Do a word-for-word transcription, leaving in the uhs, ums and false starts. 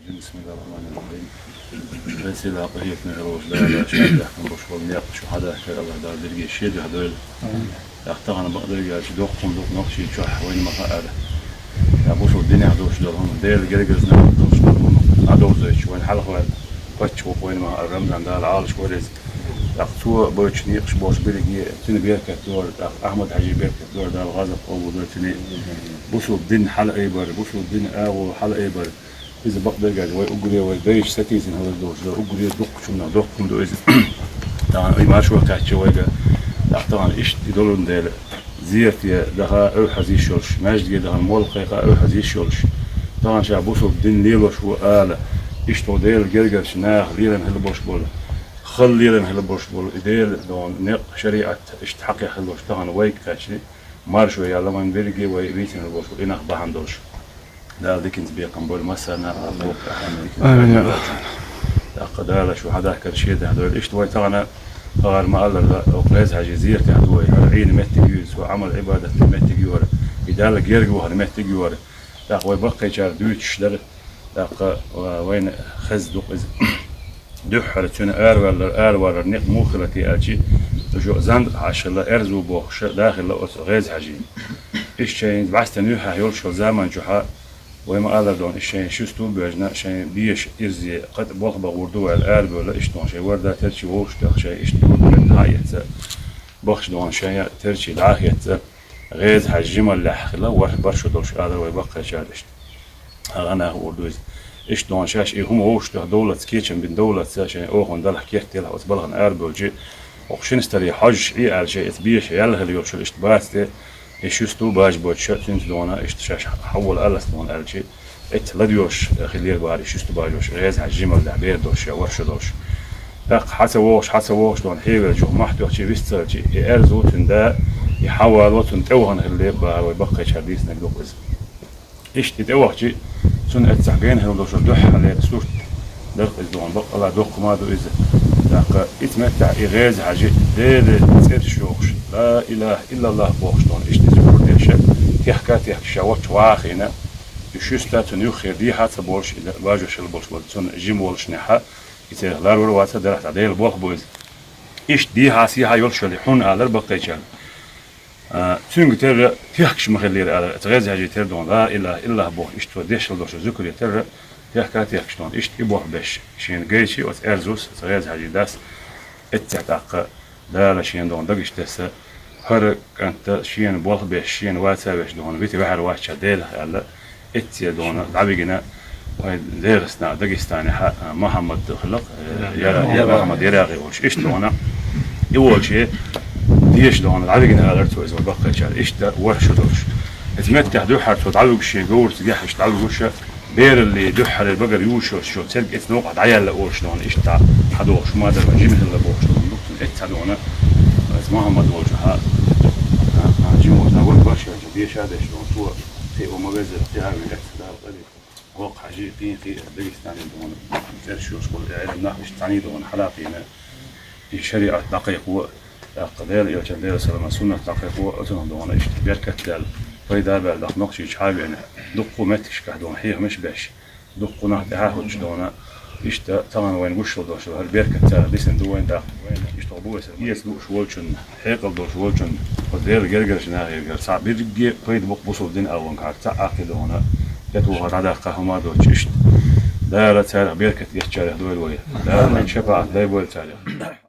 بسم الله الرحمن الرحيم. Веза-Сийлахь, къахетаме волча Дала, шаьш даьхкина болуш болу некъ шу хьадахкар АллахӀ Дала дерриге шен дуьхьа дойла. ТӀаккха тахана бакъдерг аьлча, доккха хӀума ду-кх Нохчийчохь, вайна ма-хаъара. Я бусалба динехь долуш долу хӀума, Делан гергарчу нахана долуш долу хӀума, Ӏа довзуьйтуш, вайна хьалха ваьлла паччахьо, вайна ма-хаъара, Рамзан, Дала Ӏалашвойла иза. ТӀаккха цо баьчча некъаш болуш берриге цуьнан беркат дора, тӀаккха Ахьмад-Хьаьжин беркат дора, Дала гӀазот къобалдойла цуьнан. Бусалба дин хьалаайбар, бусалба дин агӀо хьалаайбар. Иза бакъдерг аьлча, вай уггаре, вай дайша сатийсина хилар долуш дара, уггаре дуккхачунна доккха хӀума ду иза. Тахана и маршо кхаьчча вайга, тӀаккха тахана иштта и долун дела, зерате даха а хьажа йиш йолуш, маьждиге дахана молла кхайкха а хьажа йиш йолуш. Тахана ша бусалба дин лелош ву ала, иштта ву Делан гергарчу наха лелийна хила болуш болу, хала лелийна хила болуш болу и Делан дона некъ, шариӀат иштта хьакхехьа хила болуш тахана вайга кхаьчна, маршо яьлла вайн берриге вай вийцина хила болуш болу и нах бахьана долуш. Дала диканца бекхам бойла массарна а. Амин. ТӀаккха Дала шу хьадахкар шен дуьхьа дойла. Иштта вай тахана, тахана ма-аллара, оцу ГӀеза-Хьаьжин зерате ду вай. ХӀара Ӏийна меттиг ю иза, цо Ӏамал-Ӏибадат дина меттиг ю хӀара. И Далла герга вахана меттиг ю хӀара. ТӀаккха вай баккхийчара дуьйцуш дара. ТӀаккха, а, вайна хезна ду-кх иза. Дуьххьара цуьнан аравалар, аравалар некъ муха хилла те аьлча, уьш а зандакъа хьаьшшилла, аьрзу бохуш дахилла оцу ГӀеза-Хьаьжин. Иштта шайн бӀаьстенан юьххьехь йолуш йолу заман чохь а, вай ма-аллара дона, иштта шайн ши сту боьжна, шайн беша ирзе кхатӀа болх бан гӀур ду вай аьлла, арабевлла, иштта дона шайн ворда терчий вовшахтоьхна, шайн иштта юрт-меттиг дӀа а эцна, бахча дона шайн терчий дӀа а хецна, ГӀеза-Хьаьжин жималлехь хилла ворхӀ-барх шо долуш алара вай баккхийчара иштта. Хьан гӀанах гӀур ду иза. Иштта дона шаьш и хӀума вовшахтоьхна довлаца, кечам бина довлаца, шайн охана далахь кертелахь оцу балхана арабевлча, хӀокху шина старе хьожуш Ӏе аьлла шайн эца беша яьлла хилла йолуш йолу иштта бац тӀе, и ши сту бажа боцуш а цуьнца дона, иштта шаьш хьавола аллаца дона аьлча, эцца ладоьгӀуш хиллера бахара и ши сту бажош, ГӀеза-Хьаьжин жималлехь бер долуш, я ворхӀ шо долуш. ТӀаккха хьан ца вогӀуш, хьан ца вогӀуш дона хьевелча, юха мохь тоьхча вист ца хилча, и аьрзу цуьнан да, и хьан вала цунна тӀевахана хилла бахара вай баккхийчара дийцинарг ду-кх иза. Иштта и тӀевахча, цунна эццахь гайна хилла долуш дуьххьарлера сурт дара-кх иза дона, баккъалла доккха хӀума ду иза. ТӀаккха ица меттехь и ГӀеза-Хьаьжи Делан цӀераш йохуш, ла илахӀа иллаллахӀ бохуш дона, иштта иза гур деш, техка а техкаш ша воччу ваха хиъна, и ши сту цунна юххера дехьа а ца болуш, и бажош хилла болуш бара цунна жима волушшехь, и церах ларвар а вац, делахь цхьа Делан болх бу иза. Иштта дехьа-сехьа йолуш йолу хьуна алара баккхийчара. А, цуьнга терра техкаш ма хиллера алара, оцу ГӀеза-Хьаьжин терра дона, ла илахӀа иллаллахӀ бохуш, иштта цо деш хилла долуш зуькаре терра, техка а техкаш дона, иштта и болх беш. Шена гайчи оцу аьрзус, оцу ГӀеза-Хьаьжин дас, эццехь тӀаккха Дала шена дона дагаш тесна, хӀара кӀант шена болх беш, шена ваца веш дона, вита ваьхьар вац ша Делах аьлла, эццехь дона дӀавигина, вайн ДегӀастан, Дагестанехь а, Мухьаммад хилла-кх, э, Яра-, Яра-, Мухьаммад Ярагъи волуш. Иштта дона, и волче, деша дона, дӀавигина алара цо иза вай баккхийчара. Иштта ворхӀ шо долуш. Эца меттехь дуьххьара цо дӀавуьгуш, шен говрашца гехьаш дӀавуьгуш, бералле дуьххьара багара юуш йолуш, церг эца новкъахь дӀаяьлла олуш дона, иштта хьадогӀуш ма дара, жима хилла бохуш дона, дуккха эца дона, эца Мухьаммад волчу хьа, а, а, жима волчу, а, вара баш яьлча, деша а деш дона, цо, кхин а ма везара, кхин а вина эца Дала къари. Воккха хьажи, кхин а, кхин а, Дагестане дона, цӀераш йолуш болу и Ӏелам нах иштта цхьаьний дона хьалакхийна, и шариӀат дӀакхайкхо, тӀаккха Делан элчан, Делан саламан суннат дӀакхайкхо, оцунах дона иштта беркат даьлла, пайда а баьлла, тӀаккха Нохчийчу хьа а веана, дуккха меттигашкахь дона хьехамаш а беш, дуккха нах тӀаьхьа а хӀуттуш дона, иштта тахана вайна гуш йолу долуш, хӀара беркат цара дисина ду вайна тӀаккха. Иштта бу вайса, эца лууш волчунна, хьекъал долуш волчунна, оцу Делан гергарчу нахе гергара, цхьа берриге пайда бу-кх бусалба дин агӀонгахьара, цхьа а кхин дона, кхетавогӀа дӀадаккха хӀума доцуш иштта. Дала царах беркат эцначарех дойла вай. Дала шапаӀат дай бойла царах.